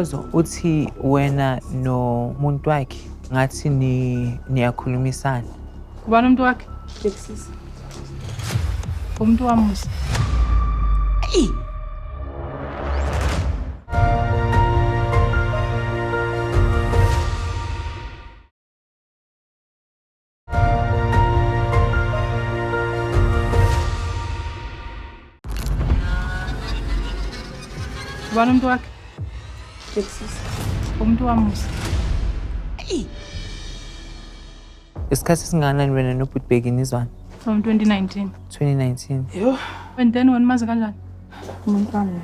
Uthi wena nomuntu wakhe ngathi ni niyakhulumisana. Ubani umuntu wakhe? Bhekisisa. Umuntu wamusa. Eyi! Ubani umuntu wakhe? Bhekisisa. Umuntu wamusa. Isikhathi esingakanani wena nobhuti Bheki nizwana? From 2019. 2019. Yho, And then wena umazi kanjani? umuntu wami.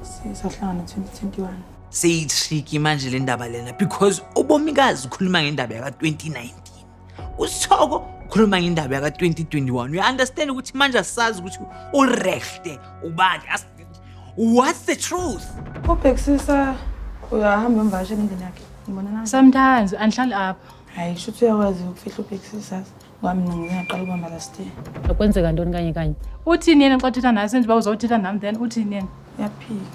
Sisahlangana 2021. Seyi-tricky manje le ndaba lena because ubomikazi ukhuluma ngendaba yaka-2019, usithoko ukhuluma ngendaba yaka-2021. Uya-understand ukuthi manje asazi ukuthi urehle ubani. What's the truth? Ubhekisisa uyahamba emvakashela endlini yakhe. Ngibona na. Sometimes andihlali apha. Hayi, shuthi uyakwazi ukufihla ubhekisisa. Ngoba mina ngingaqala ukubamba last year. Kwenzeka ntoni kanye kanye? Uthini yena xa uthetha naye? Senje uba uzawuthetha nam then uthini yena? Uyaphika.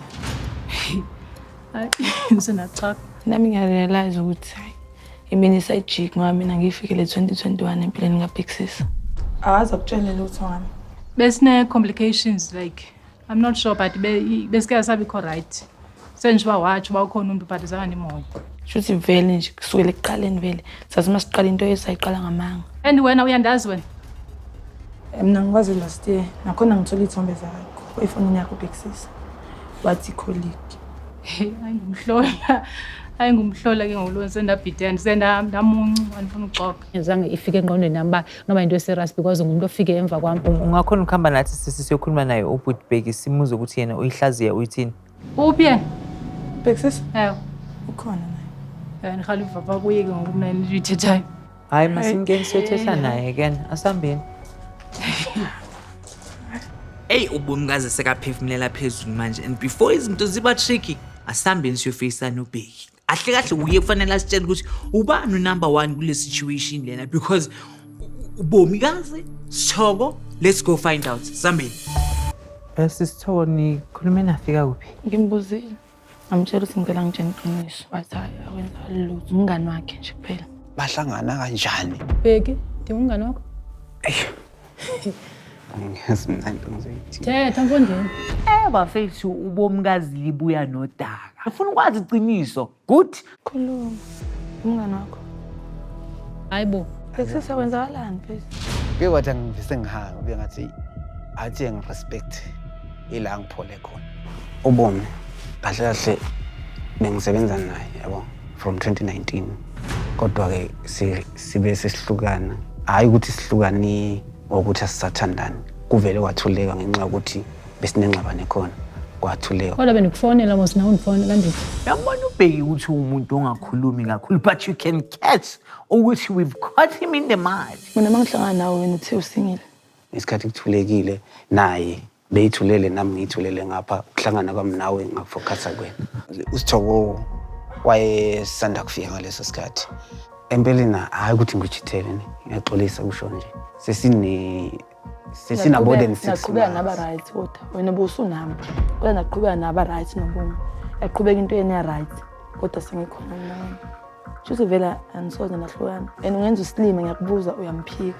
Hayi, ndisendaxaka. Nami ngiyarealize ukuthi hayi imini isayijiki ngoba mina ngiyifikele 2021 empilweni kaBhekisisa. Akaze akutshele lutho ngami. Besine-complications, like I'm not sure, but besike asabikho right. Senje uba watsho uba ukhona umntu, but zange ndimhoye. Shuthi vele nje kusukela ekuqaleni vele sathi uma siqala into yethu sayiqala ngamanga. And wena uyandazi wena? Mina ngikwazi last year nakhona ngithola iy'thombe zakho efonini yakho ubhekisisa. Wathi colleague. Hey, ayingumhlola. Ayingumhlola ke ngoku sendabhidena, sendamuncu, andifuna uxoka. Zange ifike engqondweni yami uba noba yinto eserious because ngumntu ofike emva kwam. Ungakhona ukuhamba nathi sisi siyokhuluma naye ubhuti Bheki simuze ukuthi yena uyihlaziya uyithini? Uphi yena? Bhekisisa Ewe. ukhona naye. Ndirhala uvapha kuye ke ngoku mna into uyithethayo. Hayi, masingeni siyothetha naye kena, asambeni. Eyi, ubomikazi sekaphefumulela phezulu manje, and before izinto ziba tricky, asihambeni siyofeyisana ubheki. Kahle kahle uye kufanele asitshele ukuthi ubani unumber one kule situation lena, because ubomikazi sithoko, let's go find out. Sambeni. Sisithoko, nikhulume nafika kuphi? Ngimbuzile. Ngamtshela ukuthi ngicela ngitshene iqiniso. Wathi hayi, akwenzakali lutho. Umngani wakhe nje kuphela. Bahlangana kanjani? Bheki, ndingumngani wakho? Angiyazi mina into ngizoyithini. Thetha mfondini. Bafethu, ubomikazi libuya nodaka. Ufuna ukwazi iqiniso. Good. Khuluma. Umngani wakho. Hayi bo. Bhekisisa kwenzakalani please? Kuye kwathi angivise ngihambe ube ngathi athi ngirespect ila ngiphole khona. Ubomi kahle kahle bengisebenza naye yabo from 2019, kodwa-ke sibe sesihlukana. Hhayi ukuthi sihlukani ngokuthi asisathandani, kuvele kwathuleka ngenxa yokuthi besinengxabano khona, kwathuleka. Kodwa bendikufonela mos, nawe undifonela ndithi. Uyambona ubheki ukuthi uwumuntu ongakhulumi kakhulu, but you can catch ukuthi we've caught him in the mud. Mina uma ngihlangana nawe wena uthe usingile. Isikhathi kuthulekile naye beyithulele, nami ngiyithulele ngapha. Ukuhlangana kwami nawe ngakufokhasa kwena. Usithoko wayesanda kufika ngaleso sikhathi empeleni. Hhayi ukuthi ngikuchithele ne, ngiyaxolisa kusho nje sesina more than 6 Naqhubeka naba months. Right, kodwa wena bowusunami. Kodwa naqhubeka naba right nobomi. Yaqhubeka into yena ya right. Kodwa sengikhona mina wena. Shuthi vele anisoze nahlukana. And ungenza usilime, ngiyakubuza, uyamphika.